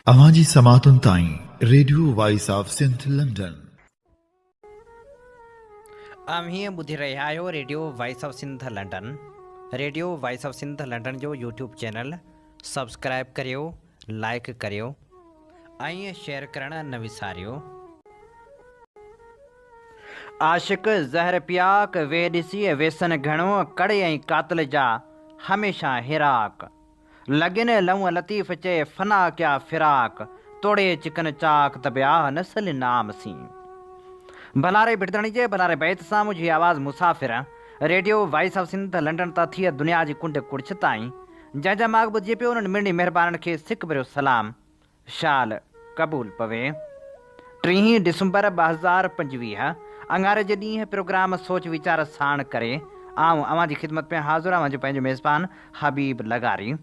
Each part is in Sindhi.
اوهان جي سماعتن تائين radio voice of Sindh London. اوهين ٻڌي رهيا آهيو radio voice of Sindh London. Radio voice of Sindh London جو يوٽيوب چينل سبسڪرائب ڪريو، لائيڪ ڪريو ۽ شيئر ڪرڻ نه وساريو. عاشق زهر پياڪ، ويهه ڏسي ويسن گهڻو، ڪڙي ۽ قاتل جا هميشه هيراڪ. لڳين لئون لطيف چئي، فنا ڪيا فراق، توڙي چڪن چاڪ، ته به آه نه سلين عام سين. ڀلاري ڀٽدڻي جي ڀلاري بيت سان منهنجي آواز مسافر، radio voice of Sindh London تان ٿي دنيا جي ڪنڊ ڪڙڇ تائين جنهن جا ماڳ ٻڌجي پيو انهن مڙني مهربانن کي سڪ ڀريو سلام شال قبول پوي. ٽيهين ڊسمبر 2025 اڱاري جي ڏينهن پروگرام سوچ ويچار ساڻ ڪري آئون اوهان جي خدمت ۾ حاضر اوهان جو پنهنجو ميزبان حبيب لغاري.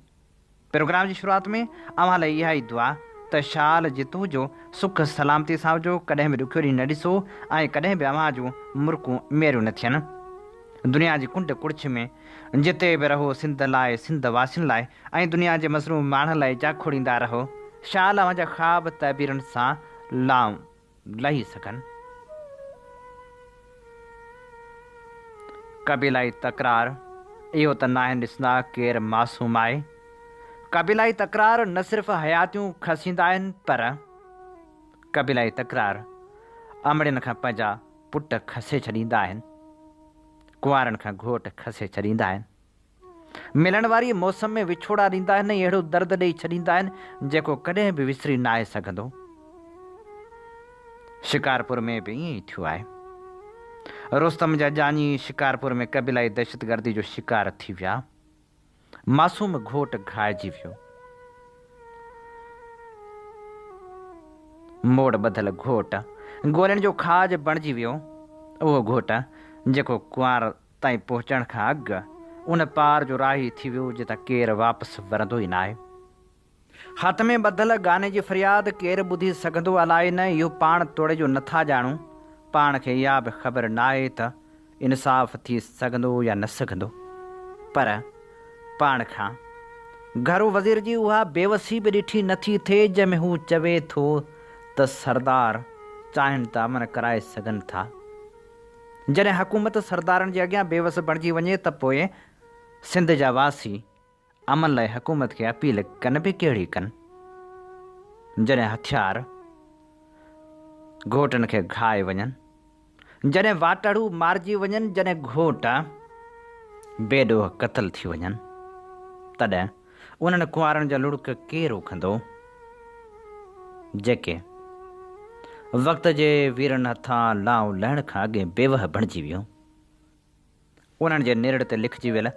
پروگرام جي شروعات ۾ اوهان لاء اها ئي دعا ته شال جت هجو سک سلامتي سان هجو ڪڏهن به ڏکيو ڏينهن نه ڏسو ۽ ڪڏهن به اوهان جون مرڪون ميريون نه ٿين. دنيا جي ڪنڊ ڪڙڇ ۾ جتي به رهو سنڌ لاء سنڌ واسين لاء ۽ دنيا جي مظلوم ماڻهن لاء جاکوڙيندا رهو. شال اوهان جا خواب تعبيرن سان لائون لهي سگهن. قبيلائي تڪرار، اهو ته ناهن ڏسندا ڪير معصوم آهي. قبيلائي تڪرار نه صرف حياتيون کسيندا آهن پر قبيلائي تڪرار امڙين کان پنهنجا پٽ کسي ڇڏيندا آهن، ڪنوارن کان گهوٽ کسي ڇڏيندا آهن. ملڻ واريء موسم ۾ وڇوڙا ڏيندا آهن ۽ اهڙو درد ڏئي ڇڏيندا آهن، جيڪو ڪڏهن به وسري ناهي سگهندو. شڪارپور ۾ به ائين ئي ٿيو آهي. رستم جا ڄاڃي شڪارپور ۾ قبيلائي دهشتگردي جو شڪار ٿي ويا. معصوم گهوٽ گهائجي ويو. موڙ ٻڌل گهوٽ گولين جو کاڄ بڻجي ويو. اهو گهوٽ جيڪو ڪنوار تائين پهچڻ کان اڳ ان پار جو راهي ٿي ويو جتان ڪير واپس ورندو ئي ناهي. هٿ ۾ ٻڌل گاني جي فرياد ڪير ٻڌي سگهندو الائي نه اهو پاڻ توڙي جو نٿا ڄاڻون، پاڻ کي اها به خبر ناهي ته انصاف ٿي سگهندو يا نه سگهندو. پر پاڻ کان گهرو وزير جي اها بيوسي به ڏٺي نٿي ٿئي جنهن ۾ هو چوي ٿو ته سردار چاهين ته امن ڪرائي سگهن ٿا. جڏهن حڪومت سردارن جي اڳيان بيوس بڻجي وڃي ته پوء سنڌ جا واسي امن لاء حڪومت کي اپيل ڪن به ڪهڙي ڪن، جڏهن هٿيار گهوٽن کي گهائي وڃن، جڏهن واٽهڙو مارجي وڃن، جڏهن گهوٽ بي ڏوهه قتل ٿي وڃن، تڏهن انهن ڪنوارن جا لڙڪ ڪير اگهندو، جيڪي وقت جي ويرن هٿان لانئون لهڻ کان اڳي بيوهه بڻجي ويون. انهن جي نرڙ تي لکجي ويل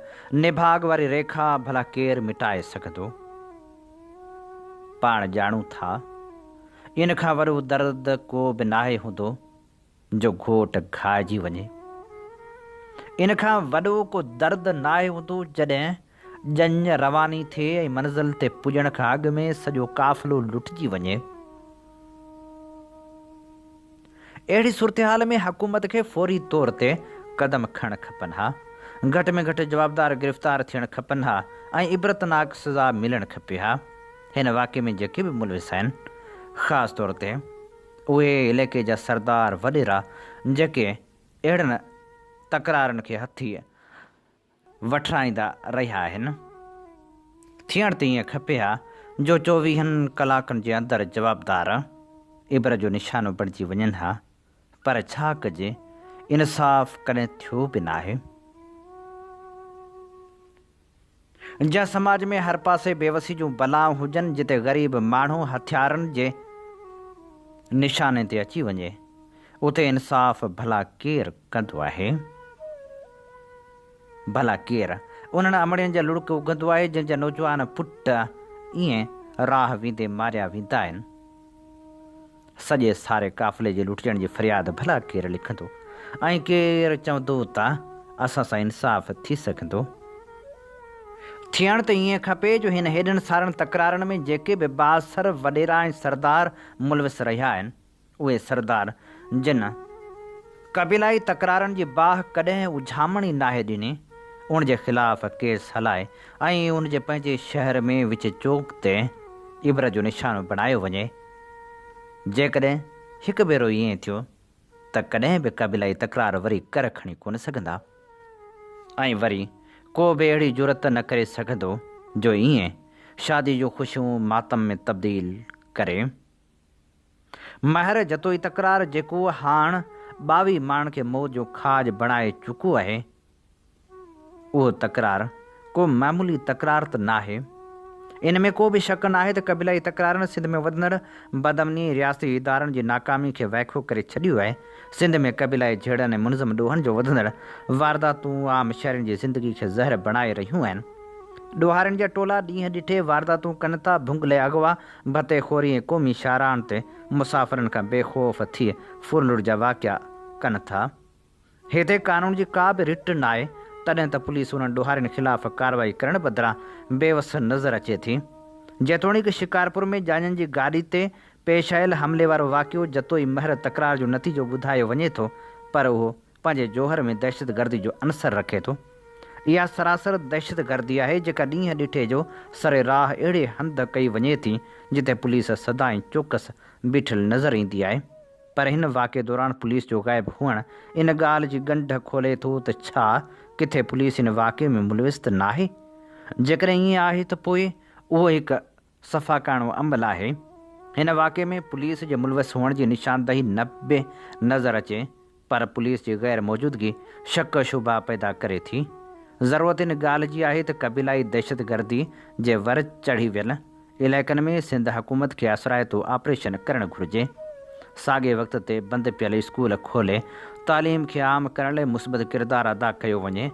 نڀاڳ واري ريکا ڀلا ڪير مٽائي سگهندو؟ پاڻ ڄاڻون ٿا، ان کان وڏو درد ڪو به ناهي هوندو جو گهوٽ گهائجي وڃي. ان کان وڏو ڪو درد ناهي هوندو جڏهن ڄڃ رواني ٿئي ۽ منزل تي پڄڻ کان اڳ ۾ سڄو قافلو لٽجي وڃي. اهڙي صورتحال ۾ حڪومت کي فوري طور تي قدم کڻڻ کپن ها، گهٽ ۾ گهٽ جوابدار گرفتار ٿيڻ کپن ها ۽ عبرتناڪ سزا ملڻ کپي ها. هن واقعي ۾ جيڪي به ملوث آهن، خاص طور تي اهي عليقي جا سردار وڏيرا جيڪي اهڙن تڪرارن کي هٿي وٺرائيندا رهيا آهن. ٿيڻ ته ائين کپي ها جو چوويهن ڪلاڪن جي اندر جوابدار عبرت جو نشانو بڻجي وڃن ها پر ڇا ڪجي انصاف ڪڏهن ٿيو به ناهي. جنهن سماج ۾ هر پاسي بيوسي جون بلائون هجن جتي غريب ماڻهو هٿيارن جي نشاني تي اچي وڃي اتي انصاف ڀلا ڪير ڪندو آهي؟ ڀلا ڪير انهن امڙين جا لڙڪ اگهندو آهي جن جا نوجوان پٽ ائين راهه ويندي ماريا ويندا آهن؟ سڄي ساري قافلي جي لٽجڻ جي فرياد ڀلا ڪير لکندو ۽ ڪير چوندو ته اسان سان انصاف ٿي سگهندو؟ ٿيڻ ته ائين کپي جو هن هيڏن سارن تڪرارن ۾ جيڪي به بااثر وڏيرا ۽ سردار ملوث رهيا آهن، اهي سردار جن قبيلائي تڪرارن جي باهه ڪڏهن اجهامڻ ئي ناهي ڏني، ان جي خلاف ڪيس هلائي ۽ ان جي پنهنجي شهر ۾ وچ چوڪ تي عبرت جو نشانو بڻايو وڃي. جيڪڏهن هڪ ڀيرو ائين ٿيو ته ڪڏهن به قبيلائي تڪرار وري ڪر کڻي ڪونه سگهندا ۽ وري ڪو به اهڙي جرئت نه ڪري سگهندو جو ائين شادي جون خوشيون ماتم ۾ تبديل ڪري. مهر جتوئي تڪرار جيڪو هاڻ 22 ماڻهن کي موت جو کاڄ بڻائي چڪو آهي، اهو تڪرار ڪو معمولي تڪرار ته ناهي. ان ۾ ڪو به شڪ ناهي ته قبيلائي تڪرارن سنڌ ۾ وڌندڙ بدامني ۽ رياستي ادارن جي ناڪامي کي وائکو ڪري ڇڏيو آهي. سنڌ ۾ قبيلائي جهيڙن ۽ منظم ڏوهن جو وڌندڙ وارداتون عام شهرين جي زندگي کي زهر بڻائي رهيون آهن. ڏوهارين جا ٽولا ڏينهن ڏٺي وارداتون ڪن ٿا، ڀنگلي اغوا، ڀتي خوري ۽ قومي شاهراهن تي مسافرن کان بي خوف ٿي ڦرلٽ جا واقعا ڪن ٿا. هتي قانون جي ڪا به رٽ ناهي، تڏهن ته پوليس انهن ڏوهارين خلاف ڪارروائي ڪرڻ بدران بيوس نظر اچي ٿي. جيتوڻيڪ شڪارپور ۾ ڄاڃين جي گاڏي تي پيش آيل حملي وارو واقعو جتوئي مهر تڪرار جو نتيجو ٻڌايو وڃي ٿو پر اهو پنهنجي جوهر ۾ دهشتگردي جو عنصر رکي ٿو. اها سراسر دهشتگردي آهي جيڪا ڏينهن ڏٺي جو سر راهه اهڙي هنڌ ڪئي وڃي ٿي جتي پوليس سدائين چوڪس بيٺل نظر ايندي آهي. پر هن واقعي دوران پوليس جو غائب هئڻ ان ڳالهه جي ڳنڍ کولي ٿو ته ڇا ڪٿي پوليس ان واقعي ۾ ملوث ته ناهي؟ جيڪڏهن ائين آهي ته پوء اهو هڪ سفاڪاڻو عمل آهي. هن واقعي ۾ پوليس جي ملوث هئڻ جي نشاندهي نه به نظر اچي پر پوليس جي غير موجودگي شڪ شبها پيدا ڪري ٿي. ضرورت ان ڳالهه جي آهي ته قبيلائي دهشتگردي جي ور چڙهي ويل علائقن ۾ سنڌ حڪومت کي اثرائتو آپريشن ڪرڻ گهرجي. ساڳئي وقت تي بند پيل اسڪول کولي تعليم کي عام ڪرڻ لاء مثبت ڪردار ادا ڪيو وڃي.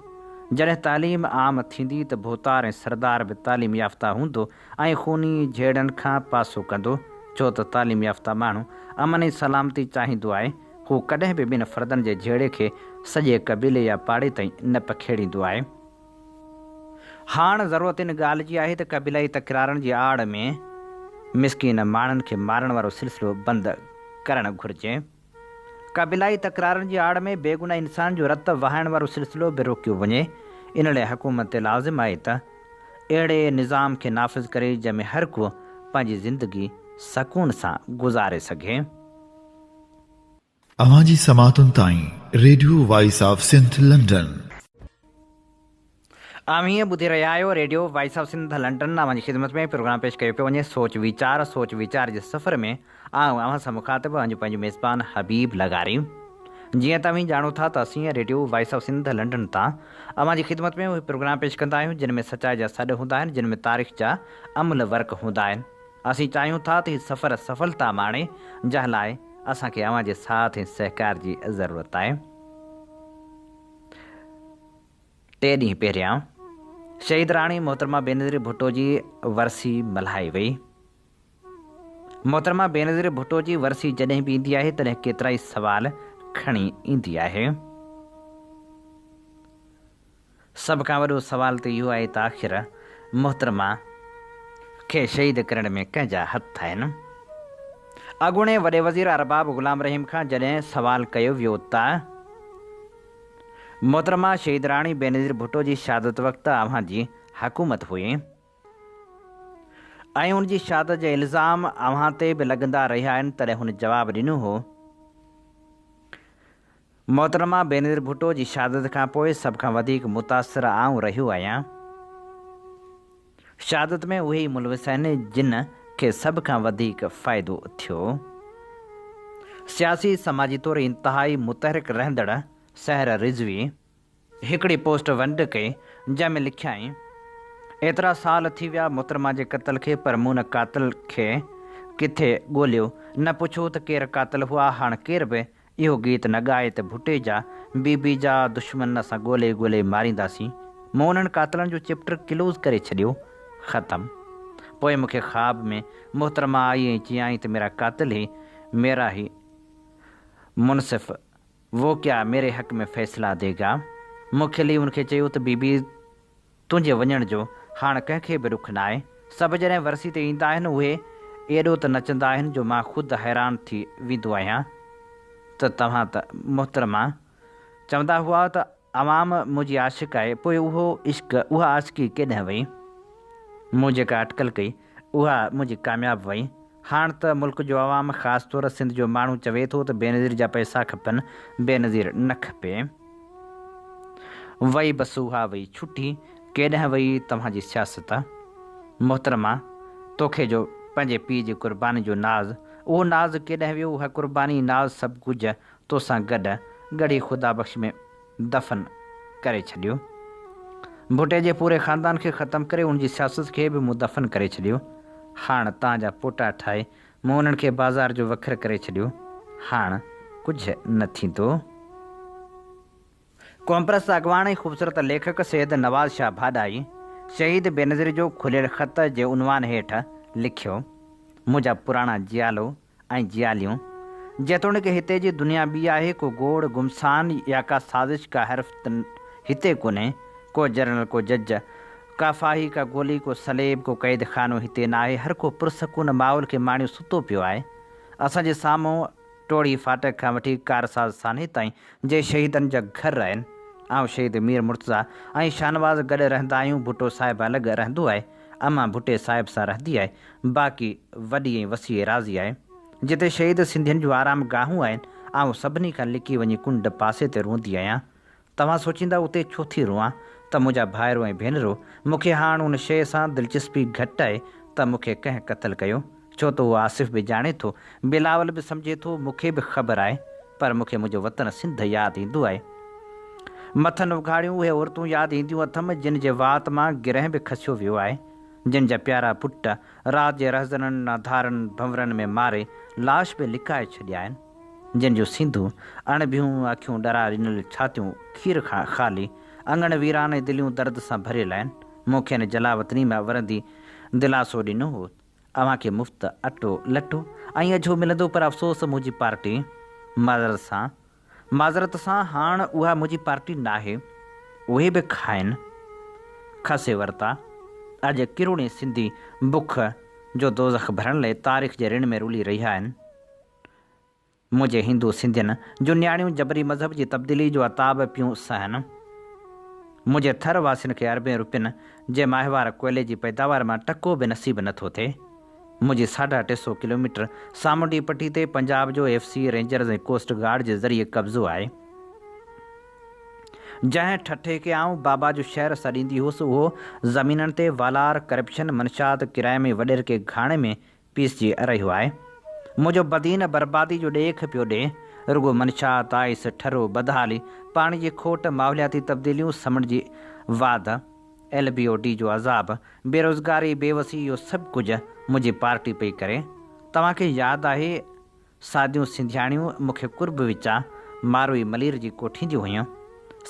جڏهن تعليم عام ٿيندي ته ڀوتار ۽ سردار به تعليم يافته هوندو ۽ خوني جهيڙن کان پاسو ڪندو، ڇو ته تعليم يافته ماڻهو امن ۽ سلامتي چاهيندو آهي، هو ڪڏهن به ٻن فردن جي جهيڙي کي سڄي قبيلي يا پاڙي تائين نه پکيڙيندو آهي. هاڻ ضرورت ان ڳالهه جي آهي ته قبيلائي تڪرارن جي آڙ ۾ مسڪين ماڻهن کي مارڻ وارو سلسلو بند ڪرڻ گهرجي. قبيلائي تڪرارن جي آڙ ۾ بيگناهه انسان جو رت وهائڻ وارو سلسلو به روڪيو وڃي. ان لاء حڪومت تي لازم آهي ته اهڙي نظام کي نافذ ڪري جنهن ۾ هر ڪو پنهنجي زندگي سڪون سان گذاري سگهي. اوهان جي سماعتن تائين radio voice of Sindh London. اوهين ٻڌي رهيا آهيو radio voice of Sindh London اوهان جي خدمت ۾ پروگرام پيش ڪيو پيو وڃي سوچ ويچار سوچ ويچار جي سفر ۾ آئون اوهان سان مخاطب اوهان جو پنهنجو ميزبان حبيب لغاري جيئن ته اوهين ڄاڻو ٿا ته اسين radio voice of Sindh London تان اوهان جي خدمت ۾ اهي پروگرام پيش ڪندا آهيون جن ۾ سچائي جا سڏ هوندا آهن جن ۾ تاريخ جا املهه ورق هوندا آهن اسين چاهيون ٿا ته هي سفر سڦلتا ماڻي جنهن لاء اسان کي اوهان جي ساٿ ۽ سهڪار جي ضرورت آهي. ٽي ڏينهن پهريان شهيد راڻي محترمه بينظير ڀٽو جي ورسي ملهائي وئي. محترمه بينظير ڀٽو جي ورسي جڏهن به ايندي آهي تڏهن ڪيترائي سوال کڻي ايندي آهي. سڀ کان وڏو سوال ته اهو آهي ته آخر محترمه کي شهيد ڪرڻ ۾ ڪنهن جا هٿ آهن؟ اڳوڻي وڏي وزير ارباب غلام رحيم کان جڏهن سوال ڪيو ويو ته محترمه شهيد راڻي بينظير ڀٽو جي شهادت وقت اوهان جي حڪومت هئي ۽ ان جي شهادت جا الزام اوهان تي به لڳندا رهيا آهن تڏهن هن جواب ڏنو هو محترمه بينظير ڀٽو جي شهادت کان پوء سڀ کان وڌيڪ متاثر آئون رهيو آهيان. شهادت ۾ اهي ئي ملوث آهن جن کي سڀ کان وڌيڪ فائدو ٿيو. سياسي سماجي طور انتهائي متحرڪ رهندڙ سحر رضوي، هڪڙي پوسٽ ونڊ ڪئي جنهن ۾ لکيائين، ايترا سال ٿي ويا محترمه جي قتل کي پر مون نه قاتل کي ڪٿي ڳوليو نه پڇيو ته ڪير قاتل هئا هاڻ ڪير به اهو گيت نه ڳائي ته ڀٽي جا بي بي جا دشمن اسان ڳولي ڳولي مارينداسين مون انهن قاتلن جو چيپٽر ڪلوز ڪري ڇڏيو ختم پوء مون کي خواب ۾ محترمه آئي ۽ چيائين ته ميرا قاتل هي ميرا هي منصف وو ڪيا ميري حق ۾ فيصلا the گا؟ مون کلي ان کي چيو ته بي بي تنهنجي وڃڻ جو هاڻ ڪنهن کي به ڏک ناهي. سڀ جڏهن ورسي تي ايندا آهن اهي ايڏو ته نچندا آهن جو مان خود حيران ٿي ويندو آهيان ته توهان ته محترمه چوندا هئا ته عوام منهنجي عاشق آهي پوء اهو عشق اها عاشقي ڪيڏانهن وئي؟ مون جيڪا اٽڪل ڪئي اها منهنجي ڪامياب وئي. هاڻ ته ملڪ جو عوام خاص طور سنڌ جو ماڻهو چوي ٿو ته بينظير جا پئسا کپن، بينظير نه کپي. وئي بس اها وئي ڇٽي، ڪيڏانهن وئي توهان جي سياست؟ محترمه، توکي جو پنهنجي پيء جي قرباني جو ناز، اهو ناز ڪيڏانهن ويو، اها قرباني، ناز سڀ ڪجهه توسان گڏ ڳڙهي خدا بخش ۾ دفن ڪري ڇڏيو. ڀٽي جي پوري خاندان کي ختم ڪري ان جي سياست کي به مون دفن ڪري ڇڏيو. هاڻ تان جا پوٽا ٺاهي مون انهن کي بازار جو وکر ڪري ڇڏيو. هاڻ ڪجهه نه ٿيندو. قومپرست اڳواڻ ۽ خوبصورت ليکڪ سيد نواز شاهه ڀاڏائي شهيد بينظير جو کليل خط جي عنوان هيٺ لکيو، منهنجا پراڻا جيالو ۽ جياليون. جيتوڻيڪ هتي جي دنيا ٻي آهي، ڪو گوڙ گهمسان يا ڪا سازش ڪا حرفت هتي ڪونهي، ڪو جنرل ڪو جج، ڪا ڦاهي ڪا گولي ڪو صليب ڪو قيد خانو هتي ناهي، هر ڪو پرسڪون ماحول کي ماڻيو ستو پيو آهي. اسان جي سامهون ٽوڙهي ڦاٽڪ کان وٺي ڪارساز سانحي تائين جي شهيدن جا گهر آهن. آئون شهيد مير مرتضيٰ ۽ شاهنواز گڏ رهندا آهيون، ڀٽو صاحب الڳ رهندو آهي، امان ڀٽي صاحب سان رهندي آهي، باقي وڏي ۽ وسيع ايراضي آهي، جتي شهيد سنڌين جون آرام گاهون آهن، آئون سڀني کان لڪي وڃي ڪنڊ پاسي تي روئندي آهيان. توهان سوچيندا اتي ڇو ٿي روئان ته منهنجا ڀائرو ۽ ڀينرو، مون کي هاڻ ان شيء سان دلچسپي گهٽ آهي ته مون کي ڪنهن قتل ڪيو، ڇو ته اهو آصف به ڄاڻي ٿو، بلاول به سمجهي ٿو، مون کي به خبر آهي، پر مون کي منهنجو وطن سنڌ ياد ايندو آهي. مٿن اگهاڙيون اهي عورتون ياد اينديون اٿم، جن جي وات مان گرهه به کسيو ويو آهي، جن جا پيارا پٽ رات جي رهزنن، ناڌارن ڀنورن ۾ ماري لاش به لڪائي ڇڏيا آهن. جن جون سينڌون اڻڀيون، اکيون ڏرا ڏنل، ڇاتيون کير کان خالي، اڱڻ ويران ۽ دليون درد سان ڀريل آهن. مون کين جلاوطني مان ورندي دلاسو ڏنو هو، اوهان کي مفت اٽو، لٽو ۽ اجهو ملندو پر افسوس منهنجي پارٽي، معذرت سان، معذرت سان هاڻ اها منهنجي پارٽي ناهي، اهي به کائن، کسي ورتا. اڄ ڪروڙين سنڌي بک جو دوزخ ڀرڻ لئي تاريخ جي رڻ ۾ رولي رهيا آهن. منهنجي هندو سنڌين جون نياڻيون جبري مذهب جي تبديلي جو عتاب پيون سهن. منهنجي ٿر واسين کي اربين روپين جي ماهوار ڪوئلي جي پيداوار مان ٽڪو به نصيب نه ٿو ٿئي. منهنجي ساڍا ٽي سو ڪلوميٽر سامونڊي پٽي تي پنجاب جو F C, Rangers ۽ coast guard جي ذريعي قبضو آهي. جنهن ٺٽي کي آئون بابا جو شهر سڏيندي هيس اهو زمينن تي والار، ڪرپشن، منشيات، ڪرائم ۽ وڏيرڪي گهاڻي ۾ پيسجي رهيو آهي. منهنجو بدين بربادي جو ڏيک پيو ڏئي. رڳو منشيات، آئس، ٺرو، بدحالي، پاڻي جي کوٽ، ماحولياتي تبديليون، سمنڊ جي واڌ، ايل بي او ڊي جو عذاب، بيروزگاري، بيوسي اهو سڀ ڪجهه منهنجي پارٽي پئي ڪري. توهان کي ياد آهي ساديون سنڌياڻيون مون کي قرب وچان ماروئي ملير جي ڪوٺينديون هيون.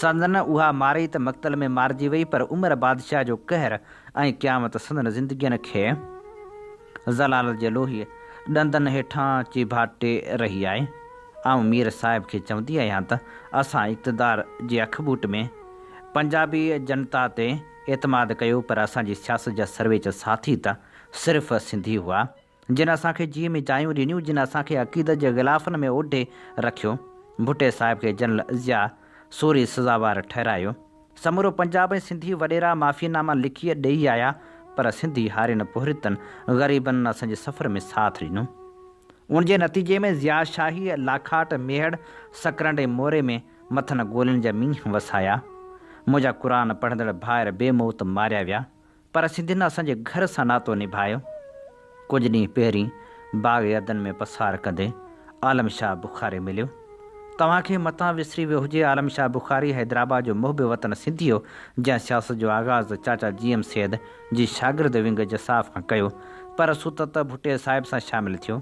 سندن اها مارئي ته مقتل ۾ مارجي وئي پر عمر بادشاهه جو قهر ۽ قيامت سندن زندگين کي ذلالت جي لوهي ڏندن هيٺان چيڀاٽي رهي آهي. آئون مير صاحب کي چوندي آهيان ته اسان اقتدار جي اکٻوٽ ۾ پنجابي جنتا تي اعتماد ڪيو پر اسان جي سياست جا سرويچ ساٿي ته صرف سنڌي هئا. جن اسان کي جيء ۾ جايون ڏنيون، جن اسان کي عقيدت جي غلافن ۾ اوڍي رکيو. ڀٽي صاحب کي جنرل ضياء سوري سزاوار ٺهرايو. سمورو پنجاب ۽ سنڌي وڏيرا معافي ناما لکي ڏيئي آيا، پر سنڌي هارين پورهيتن، غريبن اسان جي سفر ۾ ساٿ ڏنو. ان جي نتيجي ۾ ضياء شاهي، لاکاٽ، ميهڙ، سڪرنڊ ۽ موري ۾ مٿن گولين جا مينهن وسايا. منهنجا قرآن پڙهندڙ ڀائر بي موت ماريا ويا. پر سنڌين اسان جي گهر سان ناتو نڀايو. ڪجهه ڏينهن پهرين باغ عدن ۾ پسار ڪندي عالم شاهه بخاري مليو. توهان کي متان وسري ويو هجي عالم شاهه بخاري حيدرآباد جو محب وطن سنڌي هو جنهن سياست جو آغاز چاچا جي ايم سيد جي شاگرد ونگ جساف کان ڪيو پر ستت ڀٽي صاحب سان شامل ٿيو.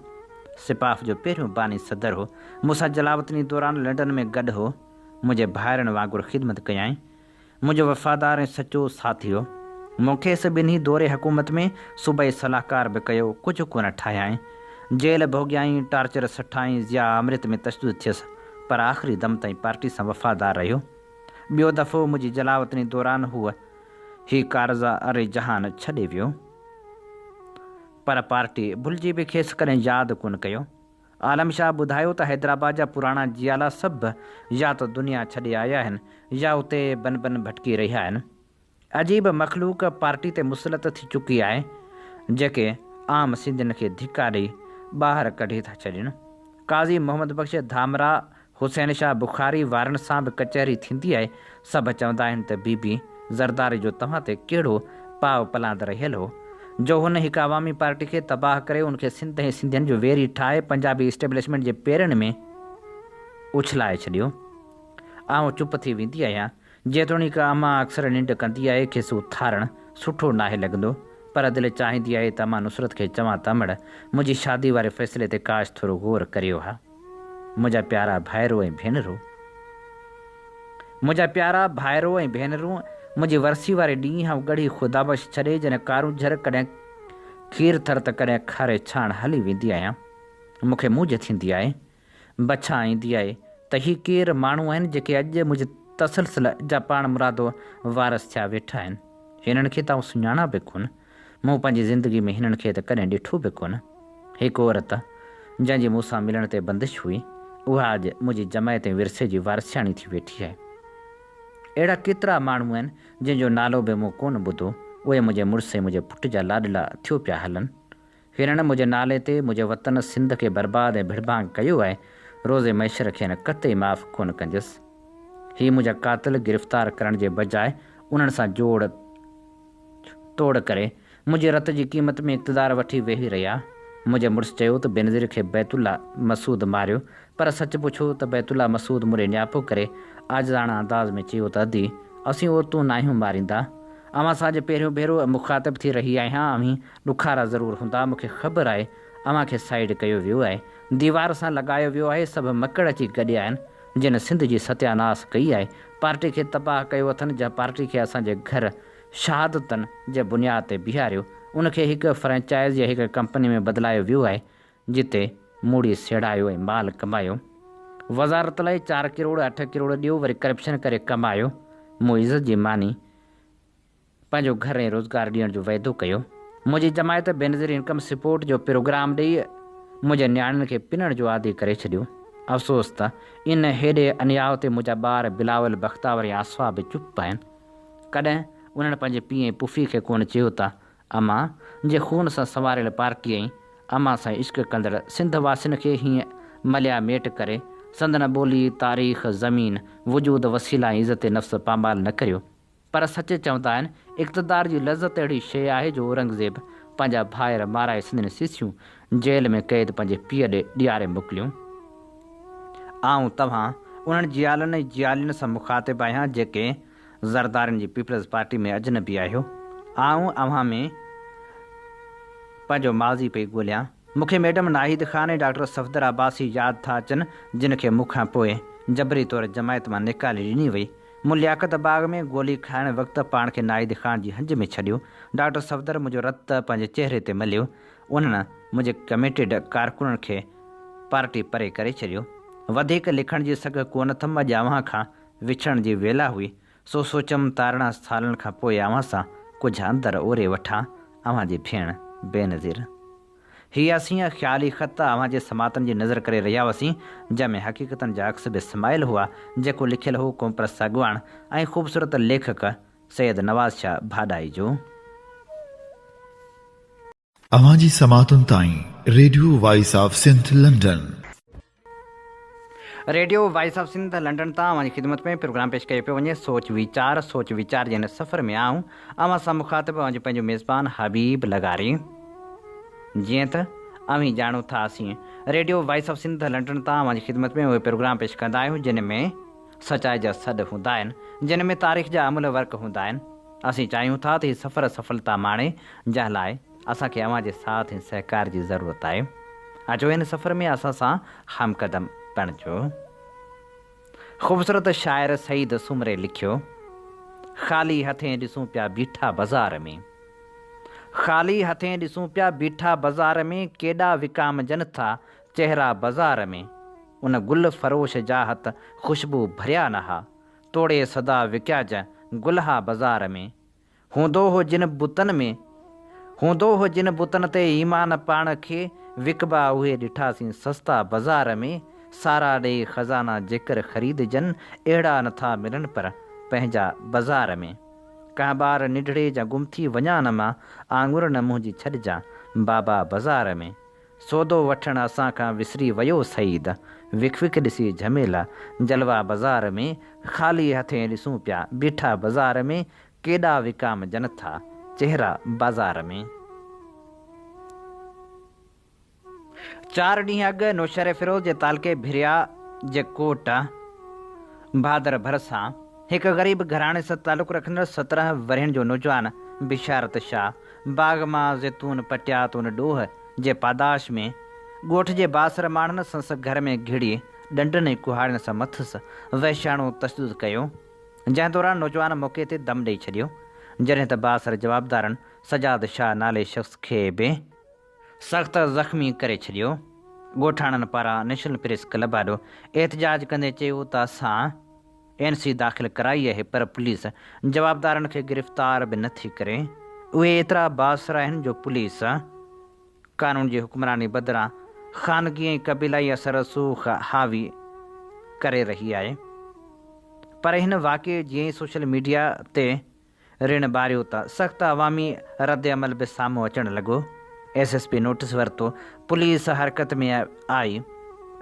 سپاف جو پهريون باني صدر هو. مون سان جلاوطني دوران لنڊن ۾ گڏ هو. منهنجي ڀائرن وانگر خدمت ڪيائين. منهنجو وفادار ۽ سچو ساٿي هو. مون کيس ٻنهي دور حڪومت ۾ صوبائي صلاحڪار به ڪيو، ڪجهه ڪونه ٺاهيائين. جيل ڀوڳيائين، ٽارچر سٺائين، ضياء آمريت ۾ تشدد ٿيس، پر آخري دم تائين پارٽي سان وفادار رهيو. ٻيو دفعو منهنجي جلاوطني دوران هو هي ڪارزار جهان ڇڏي ويو. پر پارٽي ڀلجي به کيس ڪڏهن ياد ڪونه ڪيو. عالم شاهه ٻڌايو ته حيدرآباد جا پراڻا جيالا سڀ يا ته دنيا ڇڏي آيا آهن يا اتي بن بن ڀٽڪي رهيا آهن. عجيب مخلوق پارٽي تي مسلط ٿي چڪي آهي جيڪي عام سنڌين کي ڌڪا ڏئي ٻاهر ڪڍي ٿا ڇڏين. قاضي محمد بخش ڌامراهه، حسين شاهه بخاري وارن سان به ڪچهري ٿيندي آهي، سڀ چوندا آهن ته بي بي زرداري جو توهان تي ڪهڙو پاء پلاند رهيل هو، جو هن هڪ عوامي پارٽي کي تباهه ڪري ان کي سنڌ ۽ سنڌين جو ويري ٺاهي پنجابي اسٽيبلشمينٽ جي پيرن ۾ اڇلائي ڇڏيو. آئون چپ ٿي ويندي آهيان. جيتوڻيڪ امان اڪثر ننڊ ڪندي آهي، کيس اٿارڻ سٺو ناهي لڳندو، پر دل چاهيندي آهي ته امان نصرت کي چوان ته امڙ، منهنجي شادي واري فيصلي تي ڪاش ٿورو غور ڪريو ها. منهنجا پيارا ڀائرو ۽ ڀينرو! منهنجا پيارا ڀائرو ۽ ڀينرون! منهنجي ورسي واري ڏينهن آئون ڳڙهي خدابخش ڇڏي جڏهن ڪارونجهر ڪڏهن کير ٿر ته ڪڏهن کاري ڇاڻ هلي ويندي آهيان. مون کي مونجهه ٿيندي آهي. بڇان ايندي آهي ته هي ڪير ماڻهو آهن جيڪي اڄ منهنجي تسلسل جا پاڻمرادو وارث ٿيا ويٺا آهن. هنن کي ته آئون سڃاڻان به ڪونه. مون پنهنجي زندگي ۾ هنن کي ته ڪڏهن ڏٺو به ڪونه. هڪ عورت، جنهن جي مون سان ملڻ تي بندش هئي، اها اڄ منهنجي جماعت ۽ ورثي جي وارثياڻي ٿي ويٺي آهي. اهڙا ڪيترا ماڻهو آهن، جن جو نالو به مون ڪونه ٻڌو، اهي منهنجي مڙس ۽ منهنجي پٽ جا لاڏلا ٿيو پيا هلن. هنن منهنجي نالي تي منهنجي وطن سنڌ کي برباد ۽ ڀڙڀانگ ڪيو آهي، روز محشر کين قطعي معاف ڪونه ڪنديس. هي منهنجا قاتل گرفتار ڪرڻ جي بجاء انهن سان جوڙ توڙ ڪري منهنجي رت جي قيمت ۾ اقتدار وٺي ويهي رهيا. منهنجي مڙس چيو ته بينظير کي بيت الله مسعود ماريو پر سچ پڇو ته بيت الله مسعود مون ڏي نياپو ڪري عاجزاڻه انداز ۾ چيو ته ادي اسين عورتون ناهيون ماريندا. اوهان سان اڄ پهريون ڀيرو مخاطب ٿي رهي آهيان اوهين ڏکارا ضرور هوندا مون کي خبر آهي اوهان کي سائيڊ ڪيو ويو آهي ديوار سان لڳايو ويو آهي سڀ مڪڙ اچي گڏيا آهن جن سنڌ جي ستياناس ڪئي آهي پارٽي کي تباهه ڪيو اٿن جنهن پارٽي کي اسان جي گهر شهادتن جي بنياد تي بيهاريو ان کي هڪ فرنچائز يا هڪ ڪمپني ۾ بدلايو ويو آهي جتي موڙي سيڙايو ۽ مال ڪمايو. وزارت لاء چار ڪروڙ اٺ ڪروڙ ڏيو وري ڪرپشن ڪري ڪمايو. مون عزت جي ماني، پنهنجو گهر ۽ روزگار ڏيڻ جو وعدو ڪيو. منهنجي جماعت بينظير انڪم سپورٽ جو پروگرام ڏئي منهنجي نياڻين کي پنڻ جو عادي ڪري ڇڏيو. افسوس ته ان هيڏي انياء تي منهنجا ٻار بلاول، بختاور ۽ آصفه به چپ آهن. ڪڏهن انهن پنهنجي پيء ۽ پڦي کي ڪونه چيو ته امان جي خون سان سنواريل پارٽي ۽ امان سان عشق ڪندڙ سنڌ واسين کي هيئن مليا ميٽ ڪري سندن ٻولي، تاريخ، زمين، وجود، وسيلا ۽ عزت نفس پامال نه ڪريو. پر سچ چوندا آهن اقتدار جي لذت اهڙي شيء آهي جو اورنگزيب پنهنجا ڀائر مارائي سندن سيسيون جيل ۾ قيد پنهنجي پيء ڏي ڏياري موڪليون. آئون توهان انهن جيالن ۽ جيالين سان مخاطب آهيان جيڪي زردارين جي پيپلز پارٽي ۾ اجنبي آهيو. آئون اوهان ۾ پنهنجو ماضي پئي ڳوليان. مون کي ميڊم ناهيد خان ۽ ڊاڪٽر صفدر عباسي ياد ٿا اچن، جن کي مون کان پوء جبري طور جماعت مان نيڪالي ڏني وئي. مون لياقت باغ ۾ گولي کائڻ وقت پاڻ کي ناهيد خان جي هنج ۾ ڇڏيو. ڊاڪٽر صفدر منهنجو رت پنهنجي چهري تي مليو. انهن منهنجي ڪميٽيڊ ڪارڪنن کي پارٽي پري ڪري ڇڏيو. وڌيڪ لکڻ جي سگهه ڪونه اٿم اڄ اوهان کان وڇڙڻ جي ويلا هئي، سو سوچيم ته 18 سالن کان پوء اوهان سان ڪجهه اندر اوري وٺان، اوهان جي ڀيڻ بينظير. هي اسين خيالي خط اوهان جي سماعتن جي نظر ڪري رهيا هئاسين، جنهن ۾ حقيقتن جا عڪس به سمايل هئا، جيڪو لکيل هو قومپرست اڳواڻ ۽ خوبصورت ليکڪ سيد نواز شاهه ڀاڏائي جو. اوهان جي سماعتن تائين radio voice of Sindh London. Radio voice of Sindh London تان اوهان جي خدمت ۾ پروگرام پيش ڪيو پيو وڃي سوچ ويچار سوچ ويچار جي هن سفر ۾ آئون اوهان سان مخاطب اوهان جو پنهنجو ميزبان حبيب لغاري جيئن ته اوهين ڄاڻو ٿا اسين radio voice of Sindh London تان اوهان جي خدمت ۾ اهي پروگرام پيش ڪندا آهيون جن ۾ سچائي جا سڏ هوندا آهن جن ۾ تاريخ جا املهه ورق هوندا آهن اسين چاهيون ٿا ته هي سفر سڦلتا ماڻي، جنهن لاء اسان کي اوهان جي ساٿ ۽ سهڪار جي ضرورت آهي. اچو هن سفر ۾ اسان سان هم قدم بڻجو. خوبصورت شاعر سعيد سومري لکيو، خالي هٿين ڏسون پيا بيٺا بزار ۾. خالي هٿين ڏسون پيا بيٺا بزار ۾ ڪيڏا وڪامجن ٿا چهرا بزار ۾. ان گل فروش جا هٿ خوشبو ڀريا نه ها. توڙي سدا وڪياج گلها بزار ۾. هوندو هو جن بتن ۾، هوندو هو جن بتن تي ايمان پاڻ کي وڪبا اهي ڏٺاسين سستا بزار ۾، سارا ڏيئي خزانا جيڪر خريدجن اهڙا نه ٿا ملن پر پنهنجا بزار ۾. ڪنهن ٻار ننڍڙي جا گم ٿي وڃان نه مان آڱر نه منهنجي ڇڏجان بابا بزار ۾، سودو وٺڻ اسان کان وسري ويو سعيد، وک وک ڏسي جهميلا، جلوا بزار ۾، خالي هٿين ڏسون پيا، بيٺا بزار ۾، ڪيڏا وڪامجن ٿا، چهرا بازار ۾. چار ڏينهن اڳ نوشهريفيروز جي تعلقي ڀريا جي ڪوٽ بھادر ڀرسان هڪ غريب گهراڻي سان تعلق رکندڙ 17 ورهين جو نوجوان بشارت شاهه باغ مان زيتون پٽيا ته ان ڏوهه جي پاداش ۾ ڳوٺ جي بااثر ماڻهن سندس گهر ۾ گهڙي ڏنڊن ۽ ڪهاڙين سان مٿس وحشياڻو تشدد ڪيو جنهن دوران نوجوان موقعي تي دم ڏئي ڇڏيو جڏهن ته بااثر جوابدارن سجاد شاهه نالي شخص کي به سخت زخمي ڪري ڇڏيو. ڳوٺاڻن پاران نيشنل پريس ڪلب آڏو احتجاج ڪندي چيو ته اسان اين سي داخل ڪرائي آهي پر پوليس جوابدارن کي گرفتار به نه ٿي ڪري، اهي ايترا بااثر آهن جو پوليس قانون جي حڪمراني بدران خانگي ۽ قبيلائي اثر رسوخ حاوي ڪري رهي آهي پر هن واقعي جيئن ئي سوشل ميڊيا تي رڻ ٻاريو ته سخت عوامي ردعمل به سامهون اچڻ لڳو، ايس ايس پي نوٽيس ورتو، پوليس حرڪت ۾ آئي،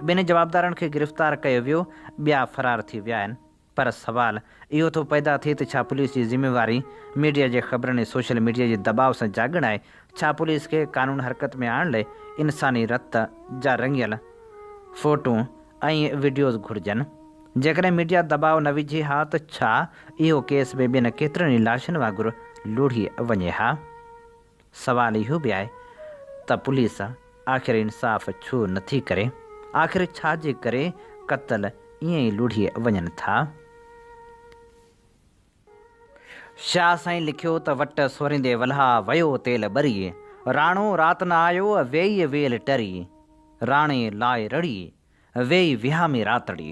ٻن جوابدارن کي گرفتار ڪيو ويو، ٻيا فرار ٿي ويا آهن، پر سوال اهو ٿو پيدا ٿئي ته ڇا پوليس جي ذميواري ميڊيا جي خبرن ۽ سوشل ميڊيا جي دٻاء سان جاڳڻ آهي، ڇا پوليس کي قانون حرڪت ۾ آڻڻ لاء انساني رت جا رڱيل فوٽو ۽ وڊيوز گهرجن؟ جيڪڏهن ميڊيا دٻاء نه وجهي ها ته ڇا اهو ڪيس به ٻين ڪيترن ئي لاشن وانگر لوڙهي وڃي ها؟ سوال اهو به آهي ته پوليس آخر انصاف ڇو نه ٿي ڪري؟ آخر ڇا جي ڪري قتل ائين ئي لوڙهي وڃن ٿا؟ شاهه سائين لکيو ته وٽ سوريندي ولها ويو تيل ٻري، راڻو رات نه آيو ويئي ويل ٽري، راڻي لاء رڙي، ويئي وهامي راتڙي.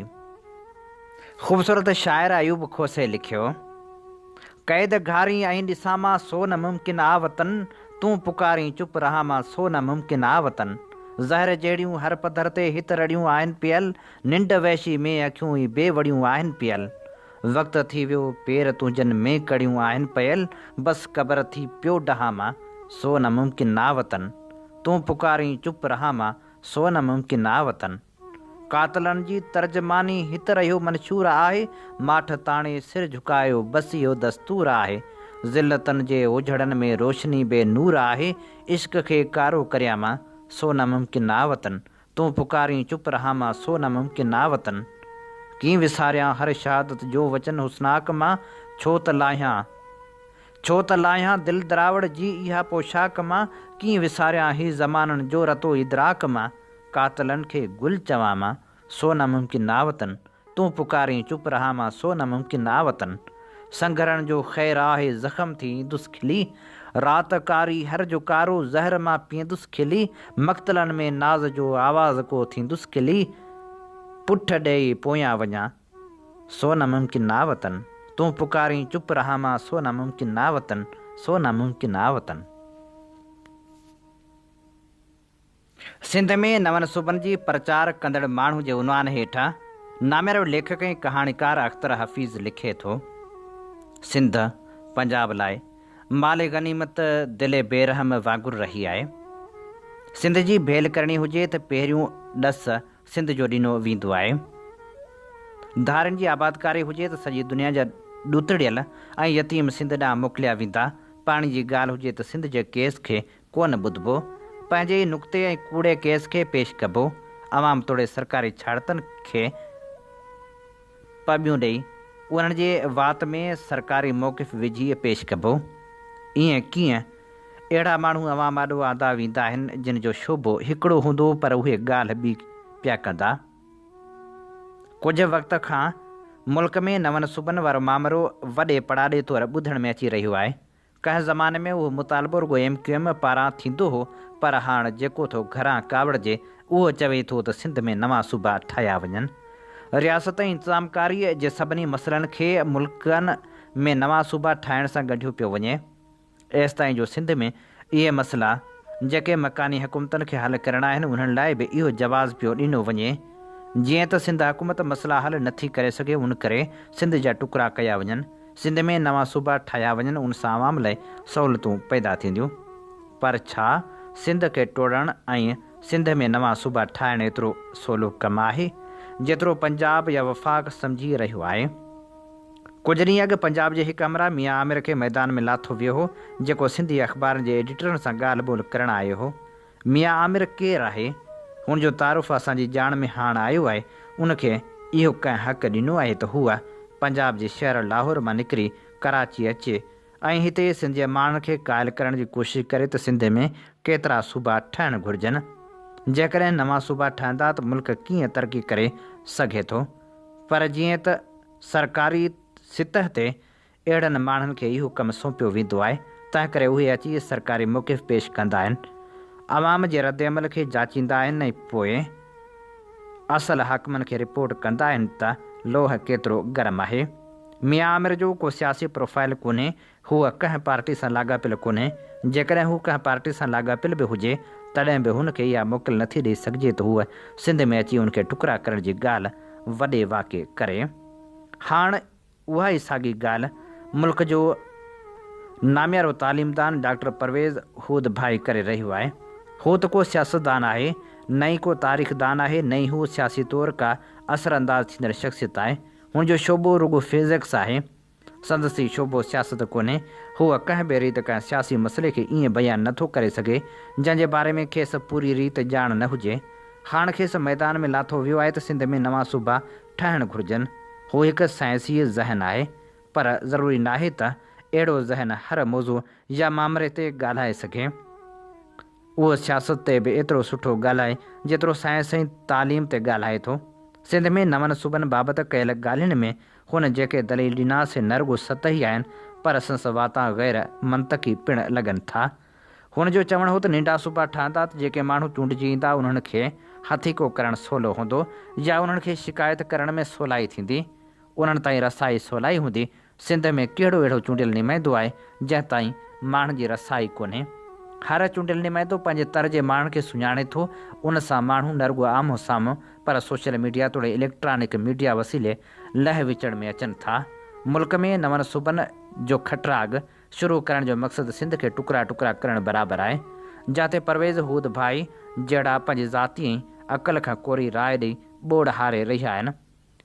خوبصورت شاعر ايوب کوسي لکيو، قيد گهارين ۽ ڏسان مان سو نه ممڪن آ وطن، تون پڪارين چپ رهان مان سو نه ممڪن آ وطن. زهر جهڙيون هر پڌر تي هت رڙيون آهن پيل، ننڊ وحشي ۾ اکيون ئي بي وڙيون آهن پيل. وقت ٿي ويو پير تنهنجن ۾ ڪڙيون آهن پيل، بس قبر ٿي پيو ڊهان مان سو نه ممڪن آ وطن. تون پڪارين چپ رهان مان سو نه ممڪن آ وطن. قاتلن جي ترجماني هت رهيو منشور آهي، ماٺ تاڻي سر جهڪايو بس اهو دستور آهي. ذلتن جي اوجهڙن ۾ روشني بي نور آهي، عشق کي ڪارو ڪريان مان، سو نه ممڪن آ وطن. تون پڪارين چپ رهان مان، سو نه ممڪن آ وطن. ڪيئن وساريان هر شهادت جو وچن حسناڪ مان، ڇو ته لاهيان. ڇو ته لاهيان دل دراوڙ جي اها پوشاڪ مان، ڪيئن وساريان هي زمانن جو رتو ادراڪ مان، قاتلن کي گل چوان مان، سو نه ممڪن آ وطن، تون پڪارين چپ رهان مان، سو نه ممڪن آ وطن. سنگهرن جو خير آهي زخم ٿي ايندس کلي، رات ڪاري هر جو ڪارو زهر مان پيئندس کلي، مقتلن ۾ ناز جو آواز ڪو ٿيندس کلي، پٺ ڏيئي پويان وڃان. سو نه ممڪن آ وطن. تون پڪارين چپ رهان مان سو نه ممڪن آ وطن، سو نه ممڪن آ وطن. سنڌ ۾ نون صوبن جي پرچار ڪندڙ ماڻهو جي عنوان هيٺ ناميارو ليکڪ ۽ ڪهاڻيڪار اختر حفيظ لکي ٿو، سنڌ، پنجاب لاء مال غنيمت دل بي رحم وانگر رهي آهي. سنڌ جي ڀيل ڪرڻي هجي ته پهريون ڏس سنڌ جو ڏنو ويندو آهي. ڌارين جي آبادڪاري هجي ته سڄي دنيا جا ڏتڙيل ۽ يتيم سنڌ ڏانهن موڪليا ويندا. پاڻي جي ڳالهه هجي ته سنڌ جي ڪيس کي ڪونه ٻڌبو. پنهنجي ئي نقطي ۽ ڪوڙي ڪيس کي پيش ڪبو. عوام توڙي سرڪاري ڇاڙتن کي پٻيون ڏئي انهن جي وات ۾ سرڪاري موقف وجهي پيش ڪبو. ائين ڪيئن اهڙا ماڻهو عوام آڏو آندا ويندا آهن جن جو شعبو هڪڙو هوندو پر اهي ڳالهه ٻي پيا ڪندا. ڪجهه وقت کان ملڪ ۾ نون صوبن وارو مامرو وڏي پڙاڏي طور ٻڌڻ ۾ اچي رهيو آهي. ڪنهن زماني ۾ اهو مطالبو رڳو ايم ڪيو ايم پاران ٿيندو هو پر هاڻ جيڪو ٿو گهران ڪاوڙجي اهو چوي ٿو ته سنڌ ۾ نوان صوبا ٺاهيا وڃن. رياست ۽ انتظامڪاري جي سڀني مسئلن کي ملڪن ۾ نوان صوبا ٺاهڻ سان ڳنڍيو پيو وڃي. ايستائين جو سنڌ ۾ اهي مسئلا جيڪي مڪاني حڪومتن کي حل ڪرڻا آهن انهن لاء به اهو جواز پيو ڏنو وڃي جيئن ته سنڌ حڪومت مسئلا حل نه ٿي ڪري سگهي ان ڪري سنڌ جا ٽڪرا ڪيا وڃن سنڌ ۾ نوان صوبا ٺاهيا وڃن ان سان عوام لاء سهولتون پيدا ٿينديون پر ڇا سنڌ کي ٽوڙڻ ۽ سنڌ ۾ نوان صوبا ٺاهڻ ايترو سولو ڪم آهي، جيترو پنجاب يا وفاق سمجهي رهيو آهي. ڪجهه ڏينهن اڳ پنجاب جي هڪ همراهه ميان عامر کي ميدان ۾ لاٿو ويو هو، جيڪو سنڌي اخبارن جي ايڊيٽرن سان ڳالهه ٻولهه ڪرڻ آيو هو. ميان عامر ڪير آهي؟ هن جو تعارف اسان جي ڄاڻ ۾ هاڻ آيو آهي. ان کي اهو ڪنهن حق ڏنو آهي ته هو پنجاب جي شهر لاهور مان نڪري ڪراچي اچي ۽ هتي سنڌ جي ماڻهن کي قائل ڪرڻ جي ڪوشش ڪري ته سنڌ ۾ ڪيترا صوبا ٺهڻ گهرجن؟ جيڪڏهن نوان صوبا ٺهندا ته ملڪ ڪيئن ترقي ڪري سگهي ٿو؟ پر جيئن ته سرڪاري سطح تي اهڙن ماڻهن کي اهو ڪم سونپيو ويندو آهي، تنهنڪري اهي اچي سرڪاري موقف پيش ڪندا آهن، عوام جي ردعمل کي جاچيندا آهن ۽ پوء اصل حاڪمن کي رپورٽ ڪندا آهن ته لوهه ڪيترو گرم آهي. ميان عامر جو ڪو سياسي پروفائيل ڪونهي، هو ڪنهن پارٽي سان لاڳاپيل ڪونهي، جيڪڏهن هو ڪنهن پارٽي سان لاڳاپيل به هجي تڏهن به هن کي اها موڪل نٿي ڏئي سگهجي ته هو سنڌ ۾ اچي ان کي ٽڪرا ڪرڻ جي ڳالهه وڏي واڪي ڪري. هاڻ اها ئي ساڳي ڳالهه ملڪ جو ناميارو تعليمدان ڊاڪٽر پرويز هود ڀائي ڪري رهيو آهي. هو ته ڪو سياستدان آهي، نه ئي ڪو تاريخدان آهي، نه ئي هو سياسي طور ڪا اثرانداز ٿيندڙ شخصيت آهي. هن جو شعبو رڳو فزڪس آهي. سندس ئي شعبو سياست ڪونهي. هو ڪنهن به ريت ڪنهن سياسي مسئلي کي ائين بيان نه ٿو ڪري سگهي، جنهن جي باري ۾ کيس پوري ريت ڄاڻ نه هجي. هاڻ کيس ميدان ۾ لاٿو ويو آهي ته سنڌ ۾ نوان صوبا ٺهڻ گهرجن. هو هڪ سائنسي ذهن آهي، پر ضروري ناهي ته اهڙو ذهن هر موضوع يا مامري تي ڳالهائي سگهي. اهو سياست تي به ايترو سٺو ڳالهائي جيترو سائنس ۽ تعليم تي ڳالهائي ٿو. سنڌ ۾ نون صوبن بابت ڪيل ڳالهين ۾ هن جيڪي دليل ڏنا سي نه رڳو سطحي آهن پر سندس واتان غير منطقي پڻ لڳن ٿا. هن جو چوڻ هو ته ننڍا صوبا ٺهندا ته جيڪي ماڻهو چونڊجي ايندا انهن کي هٿيڪو ڪرڻ سولو هوندو يا انهن کي شڪايت ڪرڻ ۾ سولائي ٿيندي. انهن تائين رسائي سولائي هوندي. سنڌ ۾ ڪهڙو اهڙو چونڊيل نمائندو آهي جنهن تائين ماڻهن جي رسائي ڪونهي. هر چونڊيل نمائندو پنهنجي تر جي ماڻهن کي سڃاڻي ٿو. ان سان ماڻهو نه رڳو آمهون سامهون پر سوشل ميڊيا توڙي اليڪٽرانڪ ميڊيا وسيلي لهه وچڙ ۾ اچن ٿا. ملڪ ۾ نون صوبن جو کٽراڳ شروع ڪرڻ جو مقصد سنڌ کي ٽڪرا ٽڪرا ڪرڻ برابر آهي. جاتي پرويز هود ڀائي جهڙا پنهنجي ذاتي ۽ عقل کان ڪوري راء ڏئي ٻوڙ هاري رهيا آهن.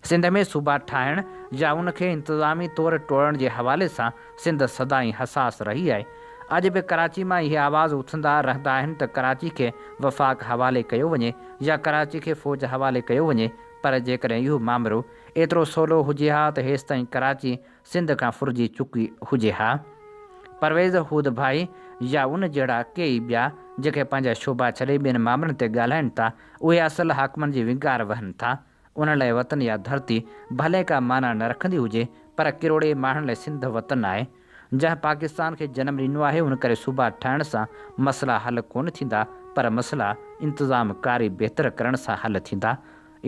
سنڌ ۾ صوبا ٺاهڻ يا ان کي انتظامي طور ٽوڙڻ جي حوالي سان سنڌ سدائين حساس رهي آهي. اڄ به ڪراچي مان اهي آواز اٿندا رهندا آهن ته ڪراچي کي وفاق حوالي ڪيو وڃي يا ڪراچي کي فوج حوالي ڪيو وڃي پر جيڪڏهن اهو مامرو ايترو سولو هجي ها ته هيستائين ڪراچي سنڌ کان ڦرجي چڪي هجي ها. پرويز هود ڀائي يا ان جهڙا ڪيئي ٻيا جيڪي پنهنجا شعبا ڇڏي ٻين مامرن تي ڳالهائين ٿا اهي اصل حاڪمن جي ونگار وهن ٿا. انهن لاء وطن يا ڌرتي ڀلي ڪا معنيٰ نه رکندي هجي پر ڪروڙين ماڻهن لاء سنڌ وطن آهي. جنهن پاڪستان کي جنم ڏنو آهي ان ڪري صوبا ٺاهڻ سان مسئلا حل ڪونه ٿيندا پر مسئلا انتظام ڪاري بهتر ڪرڻ سان حل ٿيندا.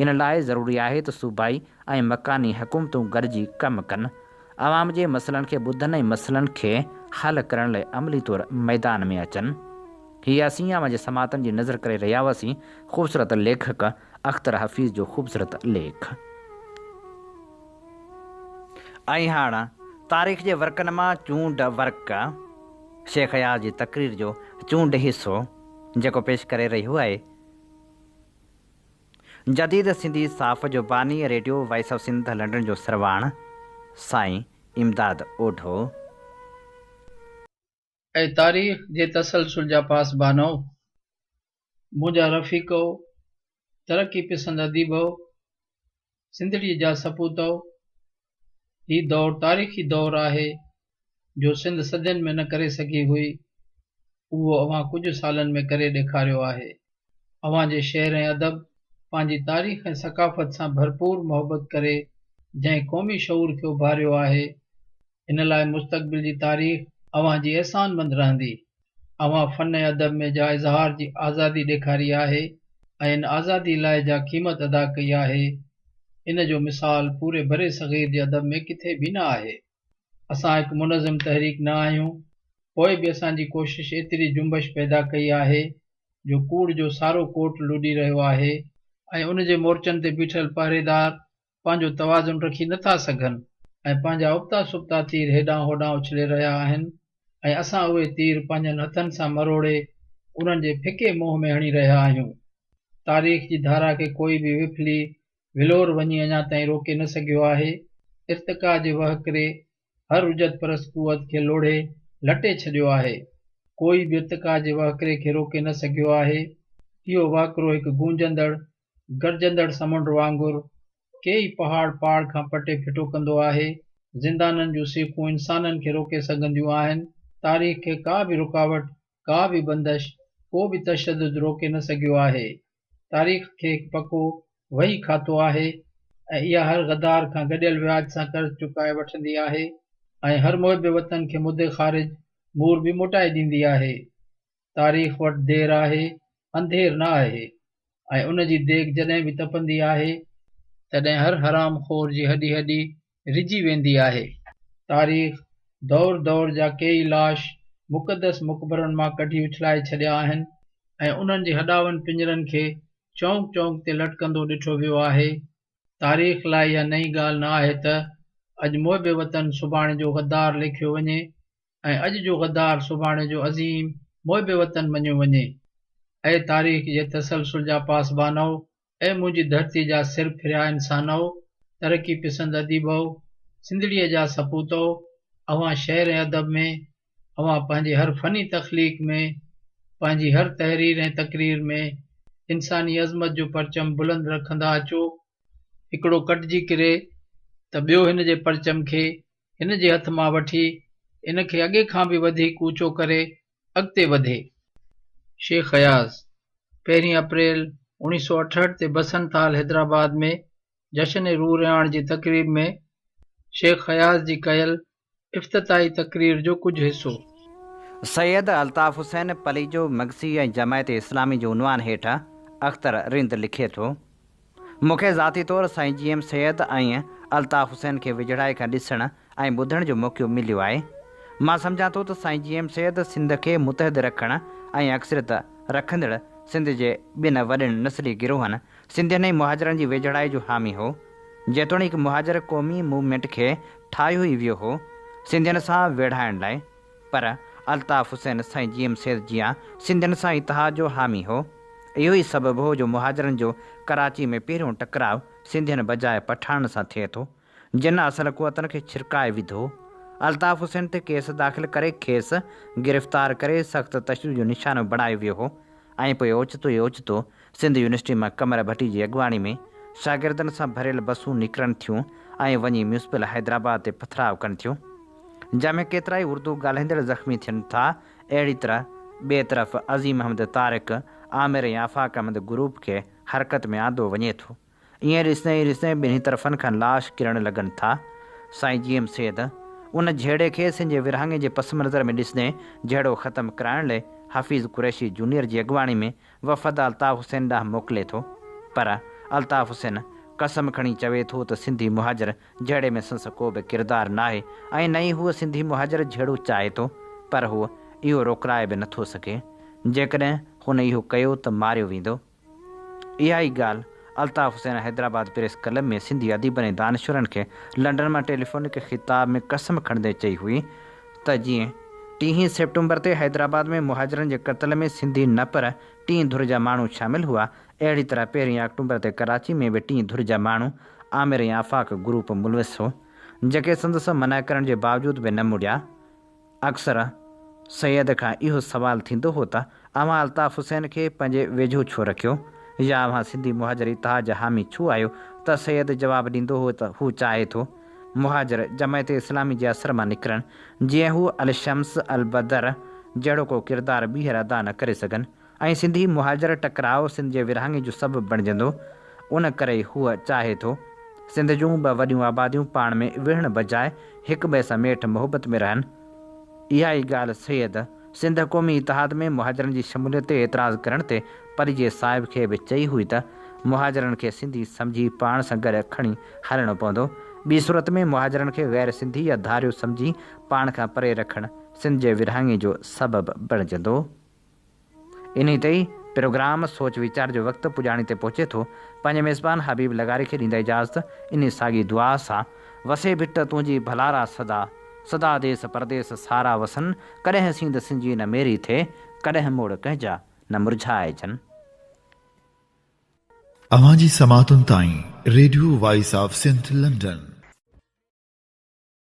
ان لاء ضروري آهي ته صوبائي ۽ مڪاني حڪومتون گڏجي ڪم ڪن، عوام جي مسئلن کي ٻڌن ۽ مسئلن کي حل ڪرڻ لاء عملي طور ميدان ۾ اچن. هي اسين اوهان جي سماعتن جي نظر ڪري رهيا هئاسين خوبصورت ليکڪ اختر حفيظ جو خوبصورت ليک. ۽ هاڻ تاريخ جي ورقن مان چونڊ ورق شيخ اياز جي تقرير جو چونڊ حصو جيڪو پيش ڪري رهيو آهي. جديد سنڌي صحافت جو باني radio voice of Sindh London جو سرواڻ سائين امداد اوڍو. اي تاريخ جي تسلسل جا پاسبانؤ! منهنجا رفيقؤ، ترقي پسند اديبؤ، سنڌڙيء جا سپوتؤ! هي دور تاريخي دور آهي، جو سنڌ صدين ۾ نه ڪري سگهي هئي، اهو اوهان ڪجهه سالن ۾ ڪري ڏيکاريو آهي. اوهان جي شعر ۽ ادب پنهنجي تاريخ ۽ ثقافت سان ڀرپور محبت ڪري جنهن قومي شعور کي اڀاريو آهي، ان لاء مستقبل جي تاريخ اوهان جي احسانمند رهندي. اوهان فن ۽ ادب ۾ جا اظهار جي آزادي ڏيکاري آهي ۽ ان آزادي لاء جا قيمت ادا ڪئي آهي، ان جو مثال پوري برصغير جي ادب ۾ ڪٿي به نه آهي. اسان هڪ منظم تحريڪ نه آهيون، پوء به اسان جي ڪوشش ايتري جنبش پيدا ڪئي آهي جو ڪوڙ جو سارو ڪوٽ لڏي رهيو آهي ۽ ان جي مورچن تي بيٺل پهريدار پنهنجو توازن رکي نه ٿا سگهن ۽ پنهنجا ابتا سبتا تير هيڏانهن هوڏانهن اڇلي رهيا آهن ۽ اسان اهي تير پنهنجن هٿن سان مروڙي انهن جي ڦڪي منهن ۾ هڻي رهيا آهيون. تاريخ جي ڌارا کي ڪوئي به وڦلي ولور وڃي اڃا تائين روڪي نه سگهيو آهي. ارتقا جي وهڪري هر رجعت پرست قوت کي لوڙهي لٽي ڇڏيو آهي. ڪوئي به ارتقا جي وهڪري کي روڪي نه سگهيو آهي. اهو وهڪرو هڪ گونجندڙ، گرجندڙ سمنڊ وانگر ڪيئي پهاڙ پاڙ کان پٽي ڦٽو ڪندو آهي. زندانن جون سيخون انسانن کي روڪي سگهنديون آهن. تاريخ کي ڪا به رڪاوٽ، ڪا به بندش، ڪو به تشدد روڪي نه سگهيو آهي. تاريخ کي هڪ پڪو وهي کاتو آهي ۽ اها هر غدار کان گڏيل وياج سان قرض چڪائي وٺندي آهي ۽ هر محب وطن کي مدي خارج مور به موٽائي ڏيندي آهي. تاريخ وٽ دير آهي، انڌير نه آهي ۽ ان جي ديڳ جڏهن به تپندي آهي، تڏهن هر حرام خور جي هڏي هڏي رجي ويندي آهي. تاريخ دور دور جا ڪيئي لاش مقدس مقبرن مان ڪڍي اڇلائي ڇڏيا آهن ۽ انهن جي هڏاون پڃرن کي چونڪ چونڪ تي لٽڪندو ڏٺو ويو آهي. تاريخ لاء اها نئين ڳالهه نه آهي ته اڄ محب وطن سڀاڻي جو غدار ليکيو وڃي ۽ اڄ جو غدار سڀاڻي جو عظيم محب وطن مڃيو وڃي. اي تاريخ جي تسلسل جا پاسبانؤ! اي منهنجي ڌرتيء جا سر ڦريا انسانؤ! ترقي پسند اديبؤ! سنڌڙيء جا سپوتؤ! اوهان شعر ۽ ادب ۾، اوهان پنهنجي هر فني تخليق ۾، پنهنجي هر تحرير ۽ تقرير ۾ انساني عظمت جو پرچم بلند رکندا اچو. هڪڙو ڪٽجي ڪري ته ٻيو هن جي پرچم کي هن جي هٿ مان وٺي ان کي اڳي کان به وڌيڪ اوچو ڪري اڳتي وڌي. شيخ اياز، پهرين اپريل 1968 تي بسنت هال حيدرآباد ۾ جشن روح رهاڻ جي تقريب ۾ شيخ اياز جي ڪيل افتتاحي تقرير جو ڪجهه حصو. سيد الطاف حسين پليجو مگسي ۽ جماعت اسلامي جي عنوان هيٺ اختر رند لکي ٿو، مون کي ذاتي طور سائين جي ايم سيد ۽ الطاف حسين کي ويجهڙائي کان ڏسڻ ۽ ٻڌڻ جو موقعو مليو آهي. مان سمجهان ٿو ته سائين جي ايم سيد سنڌ کي متحد رکڻ ۽ اڪثريت رکندڙ سنڌ جي ٻن وڏن نسلي گروهن سنڌين ۽ مهاجرن جي ويجهڙائي جو حامي هو. جيتوڻيڪ مهاجر قومي موومينٽ کي ٺاهيو ئي ويو هو سنڌين سان ويڙهائڻ لاء پر الطاف حسين سائين جي ايم سيد جيان سنڌين سان اتحاد جو حامي هو. اهو ئي سبب هو جو مهاجرن جو ڪراچي ۾ پهريون ٽڪراء سنڌين بجاء پٺاڻن سان ٿئي ٿو، جن اصل قوتن کي ڇرڪائي وڌو. الطاف حسين تي ڪيس داخل ڪري کيس گرفتار ڪري سخت تشدد جو نشانو بڻايو ويو هو ۽ پوء اوچتو ئي اوچتو سنڌ يونيورسٽي مان قمر ڀٽي جي اڳواڻي ۾ شاگردن سان ڀريل بسون نڪرن ٿيون ۽ وڃي ميونسپل حيدرآباد تي پٿراء ڪن ٿيون. جنهن ۾ ڪيترائي اردو ڳالهائيندڙ زخمي ٿين ٿا. اهڙي طرح ٻئي طرف عظيم احمد طارق، عامر ۽ آفاق احمد گروپ کي حرڪت ۾ آندو وڃي ٿو. ائين ڏسندي ئي ڏسندي ٻنهي طرفن کان لاش ڪرڻ لڳن ٿا. سائين جي ايم سيد ان جهيڙي کي سنڌ جي ورهاڱي جي پس منظر ۾ ڏسندي جهيڙو ختم ڪرائڻ لئي حفيظ قريشي جونيئر جي اڳواڻي ۾ وفد الطاف حسين ڏانهن موڪلي ٿو پر الطاف حسين قسم کڻي چوي ٿو ته سنڌي مهاجر جهيڙي ۾ سندس ڪو به ڪردار ناهي ۽ نه ئي هو سنڌي مهاجر جهيڙو چاهي ٿو پر هو اهو روڪرائي به نٿو سگهي جيڪڏهن هن اهو ڪيو ته ماريو ويندو. اها ئي ڳالهه الطاف حسين حيدرآباد پريس ڪلب ۾ سنڌي اديبن ۽ دانشورن کي لنڊن مان ٽيليفونڪ خطاب ۾ قسم کڻندي چئي هئي ته جيئن ٽيهين سيپٽمبر تي حيدرآباد ۾ مهاجرن جي قتل ۾ سنڌي نه پر ٽين ڌر جا ماڻهو شامل هئا اهڙي طرح پهرين آڪٽومبر تي ڪراچي ۾ به ٽين ڌر جا ماڻهو عامر ۽ آفاق گروپ ملوث هو جيڪي سندس منع ڪرڻ جي باوجود به نه مڙيا. اڪثر سيد کان اهو سوال ٿيندو هو ته اوهان الطاف حسين کي پنهنجي ويجهو ڇو رکيو يا اوهان سنڌي مهاجر اتحاد جا حامي ڇو آهيو ته سيد جواب ڏيندو هو ته هو چاهي ٿو مهاجر جماعت اسلامي جي اثر مان نڪرن جيئن هو الشمس البدر جهڙو ڪو ڪردار ٻيهر ادا نه ڪري سگهن ۽ سنڌي مهاجر ٽڪراء سنڌ جي ورهاڱي جو سبب بڻجندو، ان ڪري هو چاهي ٿو سنڌ جون ٻه وڏيون آباديون پاڻ ۾ وڙهڻ بجاء هڪٻئي سان ميٺ محبت ۾ رهن. اها ئي ڳالهه سيد سنڌ قومي اتحاد ۾ مهاجرن جي شموليت تي اعتراض ڪرڻ تي پليجي صاحب کي به چئي هئي ته مهاجرن کي سنڌي سمجهي پاڻ سان گڏ کڻي هلڻو پوندو، ٻي صورت ۾ مهاجرن کي غير سنڌي يا ڌاريو سمجهي پاڻ کان پري رکڻ سنڌ جي ورهاڱي جو سبب بڻجندو. انهي تي ئي پروگرام سوچ ويچار جو وقت پڄاڻي تي پهچي ٿو. پنهنجي ميزبان حبيب لغاري کي ڏيندا اجازت انهي ساڳي دعا سان، وسي ڀٽ تنهنجي ڀلارا سدا، سدا ديس پرديس سارا وسن، ڪڏهن سينڌ سنجي نه ميري ٿئي، ڪڏهن موڙ ڪنهن جا نه مرجهائجن. اوهان جي سماعتن تائين radio voice of Sindh London.